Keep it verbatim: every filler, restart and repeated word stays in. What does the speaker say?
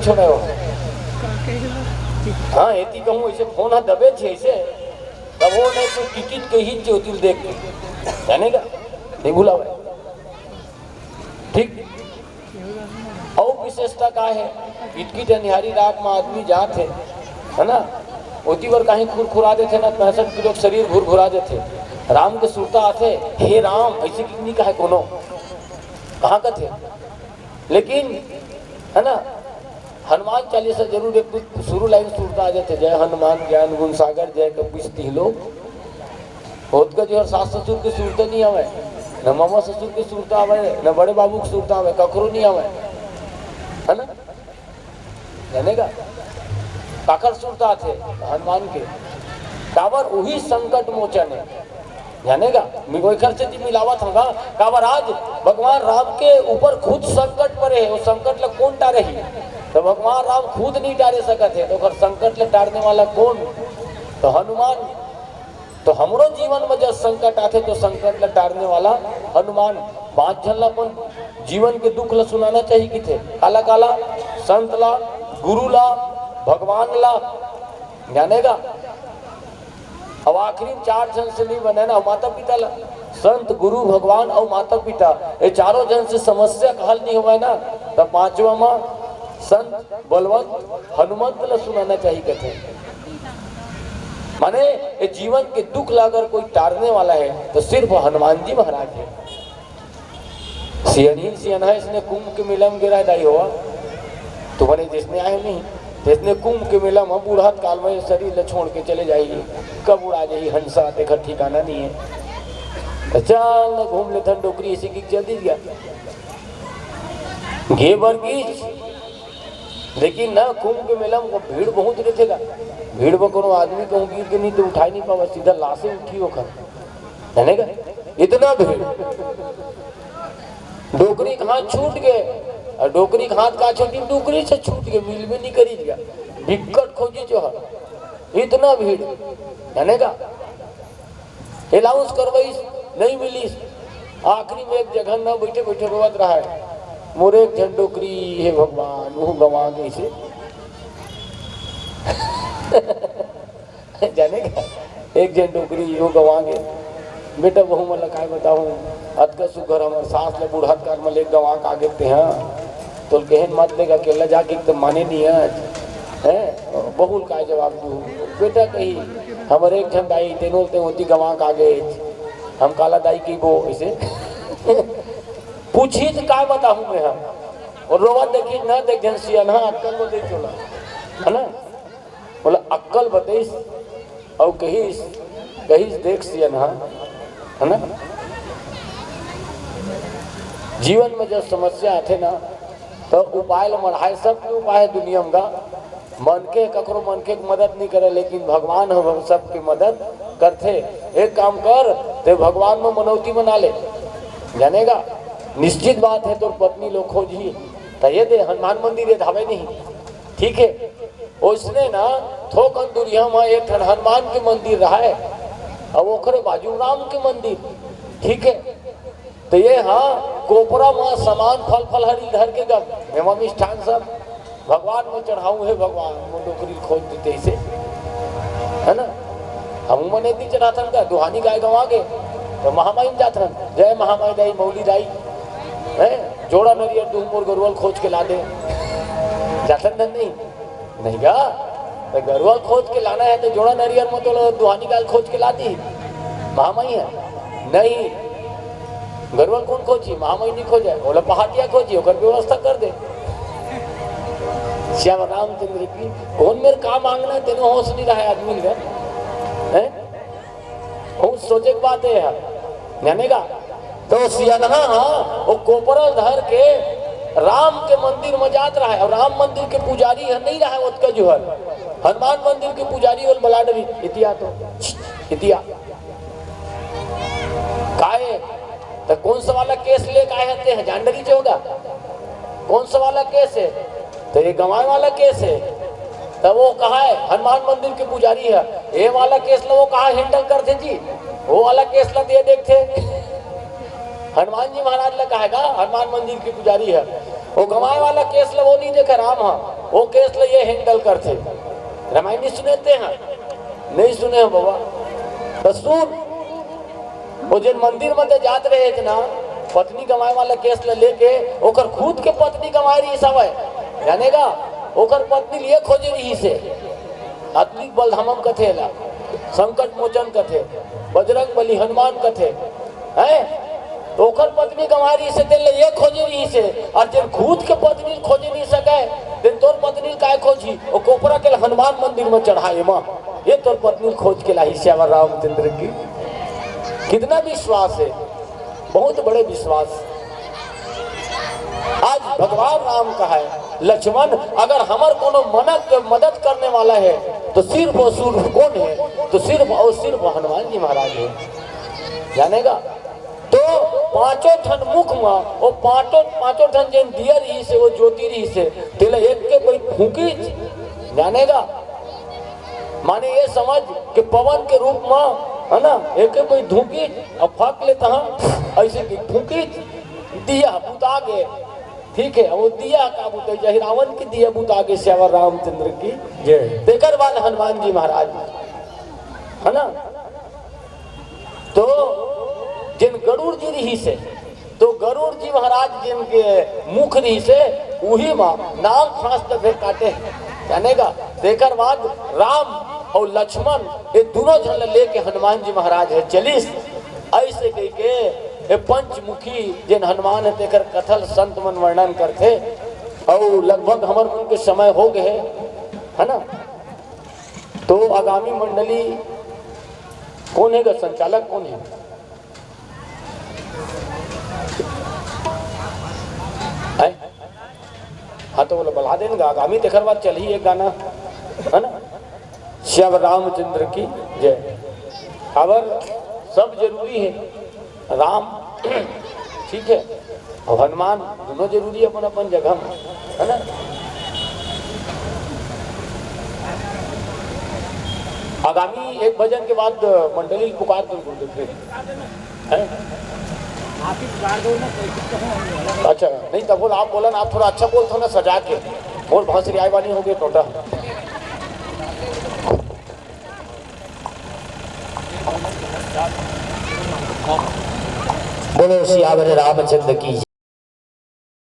छोड़े हो। हाँ, एती कहूँ, ऐसे फोन ह दबे थे, ऐसे तब वो नहीं तो टिकट के ही ज्योति देख के, जाने का, नहीं भुलावे। ठीक। अउ विशेषता का है? इतकी अंधियारी रात में आदमी जात है, है ना? ओती बर कहीं खुरखुरा देथे ना, पैंसठ किलो के शरीर घुरघुरा देथे। राम के सुरता आथे, "हे राम", ऐसे कि नहीं कहे कोनो, कहाँ कथे? लेकिन, है ना, हनुमान चालीसा जरूर एक कुछ शुरू लाइन सुरता आ जाथे, "जय हनुमान ज्ञान गुण सागर, जय कपीस तिहलोक।" ओतका जो है सास ससुर के सुरता नहीं आवे, न मामा ससुर के सुरता आवे, न बड़े बाबू के सुरता आवे, कखरो नहीं आवे, है ना? जाने का? काकर सुरता आथे? हनुमान के। काबर उही संकट मोचन है। जाने का? मैं कोई खर्च जी मिलावत होगा। काबर आज भगवान राम के ऊपर खुद संकट पड़े है, वो संकट ला कौन टारे ही? तो भगवान राम खुद नहीं टारे सकत है, तो ओकर संकट ला टारने वाला कौन? तो हनुमान। तो हमरो जीवन में जब संकट आथे, तो संकट ला टारने वाला हनुमान। पांच झन ला अपन जीवन के दुख ला सुनाना चाहिए किथे। काला काला? संत ला, गुरु ला, भगवान ला, जाने का? अब आखिरी में चार झन से नहीं बने ना, माता पिता ला। संत, गुरु, भगवान अउ माता पिता, ये चारों झन से समस्या का हल नहीं होवे ना, तब पांचवा मा संत बलवंत हनुमंत ला सुनाना चाहिए कहते हैं। माने, ये जीवन के दुख ला अगर कोई टारने वाला है, तो सिर्फ हनुमान जी महाराज है। सियनहीन सियनहा इसने कुंभ के मेला में गिरा दाई होवा। तुम्हारे जिसने आए नहीं, जिसने कुंभ के मेला में बूढ़ा काल में शरीर ला छोड़ के चले जाइए, कब उड़ा जाइए हंसा, देखा ठिकाना नहीं है। तो चल न घूम लेथन डोकरी, इसी की जल्दी गया। गे बर की, लेकिन ना कुंभ के मेला में भीड़ बहुत रहते का। भीड़ में कोनो आदमी कहूँ गिर के नहीं तो उठाई नहीं पावा, सीधा लाशे उठी ओखर। जाने का? इतना भीड़। डोकरी के हाथ छूट गए, और डोकरी के हाथ का छूटी, डोकरी से छूट गए, मिल भी नहीं करी गया। बिकट खोजी जो है, इतना भीड़, जाने का? अलाउंस करवाइस, नहीं मिलिस। आखिरी में एक जगह न बैठे बैठे रोवत रहा है, "मोर एक झन डोकरी, हे भगवान, वो गंवा गई से।" जाने का? एक झन डोकरी, वो गंवा गए। बेटा, बहू मन ला काय बताऊं, अतका सुघर हमर सास ला बूढ़त काल में ले गंवा के आगे ते, हाँ। तो कहेन मत लेगा, अकेला जाके तो माने नहीं आज। हैं? बहू ला काय जवाब दू? बेटा कही, "हमर एक झन दाई, तेनो ते होती गंवा के आगे, हम काला दाई की बो," ऐसे। पूछी तो काय बताऊं मैं हम? और रोवा देखी, न देख झन सियनहा, अक्कल में देख चला, है ना? बोला, अक्कल बतईस अउ कहिस, कहिस, "देख सियनहा," है ना? जीवन में जब समस्या आथे ना, तो उपाय ल मढ़ाए, सबके उपाय है दुनिया में गा। मनखे ककरो मनखे के मदद नहीं करे, लेकिन भगवान ह सबके मदद करथे। एक काम कर, ते भगवान में मनौती मना ले, जानेगा, निश्चित बात है तोर पत्नी लोग खोजही। तो ये दे हनुमान मंदिर ये धावे नहीं, ठीक है। ओइसने ना, थोकन दूरिहा म एक ठन हनुमान के मंदिर रहय, अउ ओखरे बाजू राम के मंदिर, ठीक हे। त ये हा कोपरा म समान फल फलहरी धर के गम, एमा मिष्ठान सब भगवान म चढ़ाऊं, हे भगवान, मोर डोकरी खोज देते इसे, है ना? हम मन एती चढ़ाथन का, दुहानी गाय गंवा गे, त महामाई म जाथन, जय महामाई दाई, मौली दाई, हैं? जोड़ा नरियर दूह मोर गरुवा ल खोज के ला दे, जाथन धन नहीं। नहीं गा, त गरुवा ल खोज के लाना है त जोड़ा नरियर म तो दुहानी गाय ल खोज के ला दी, महामाई है। नहीं, गरुवा ल कौन खोजी? महामाई नहीं खोजे, ओला पहाटिया खोजी, ओकर व्यवस्था कर दे। श्याम रामचंद्र की, कौन मेर का मांगना है, तेनो होश नहीं रहा है आदमी का, हैं? बहुत सोचे के बात है यार, जानेगा। तो सियनहा हा, वो कोपरा धर के राम के मंदिर में जात रहा है, और राम मंदिर के पुजारी है, नहीं रहा है ओतका जुहर, हनुमान मंदिर के पुजारी और बलाडरी इतिया तो, इतिया। काहे? तो कौन सा वाला केस लेके आए हते हैं, जान डरी होगा? कौन सा वाला केस है? तो ये गंवाए वाला केस है। तब वो कहा है, हनुमान मंदिर के पुजारी है, ये वाला केस ला वो कहा हैंडल करते जी, वो वाला केस ला दे देखते। हनुमान जी महाराज ला कहेगा, हनुमान मंदिर के पुजारी है, वो गंवाए वाला केस ला वो नहीं देखे, राम हा। वो केस ल ये हैंडल करथे। रामायण नहीं सुने ते हैं? नहीं सुने हो बाबा? तो सुन, वो जेन मंदिर में ते जात रहे थे ना, पत्नी गंवाए वाला केस ल लेके, ओकर खुद के पत्नी गंवाए रहिस हवय, जानेगा? ओकर पत्नी ल ये खोजे रहिस हे। अतली बलधामम कथे ला, संकट मोचन कथे, बजरंग बली हनुमान कथे, हैं? तो ओकर पत्नी गंवाए रहिस हे, तेन ल ये खोजे रहिस हे, अउ जेन खुद के पत्नी ल खोजे नहीं सकय, तेन तोर पत्नी ल काय खोजही? ओ कोपरा के ल हनुमान मंदिर में चढ़ाए मा, ये तोर पत्नी ल खोज के लाही। सियावर रामचंद्र की कितना विश्वास है, बहुत बड़े विश्वास। आज भगवान राम कहा है, लक्ष्मण, अगर हमर कोनो मनक के मदद करने वाला है, तो सिर्फ वो सिर्फ कौन है? तो सिर्फ और सिर्फ हनुमान जी महाराज है। जानेगा? तो पांचों ठन मुख में, वो पांचों, पांचों ठन जेन दिया रहिस हे, वो ज्योति रहिस हे, तेला एक के कोई फूंकी, जानेगा? माने ये समझ कि पवन के रूप में, है ना, एक के कोई धूंकी, अब फक लेता हम, ऐसे कि फूंकी, दिया बुता गे। ठीक है, वो दिया का बुता, यही रावण की दिया बुता गे। सियावर रामचंद्र की जय। तेकर बाद हनुमान जी महाराज, है ना, तो जेन गरुड़ जी रहिस हे, तो गरुड़ जी महाराज जेन के मुख रहिस हे, उही मा नाग फांस त फेर काटे हे, जानेगा? तेकर बाद राम अउ लक्ष्मण, ये दोनों झन ल लेके हनुमान जी महाराज हे चलिस। ऐसे कहिके ये पंचमुखी जेन हनुमान हे, तेकर कथा ल संत मन वर्णन करथे। अउ लगभग हमर मन के समय हो गए हे, है ना? तो आगामी मंडली कौन है गा? संचालक कौन है? हैं? हाँ, तो बोला, बला देन गा, आगामी तेकर बाद चलही एक गाना, है ना? श्याम रामचंद्र की जय। अब सब जरूरी है, राम, ठीक है, अउ हनुमान, दोनों जरूरी है अपन अपन जगह में, है ना? आगामी एक भजन के बाद मंडली ल पुकार दो गुरुदेव फिर, हैं? आप ही पुकार दो ना, कोई दिक्कत नहीं है। अच्छा, नहीं, तब बोल, आप बोला ना, आप थोड़ा अच्छा बोलथो ना, सजा के बोल, बहुत सी रियायवानी हो गई, टोटा। बोलो सियावर रामचंद्र की।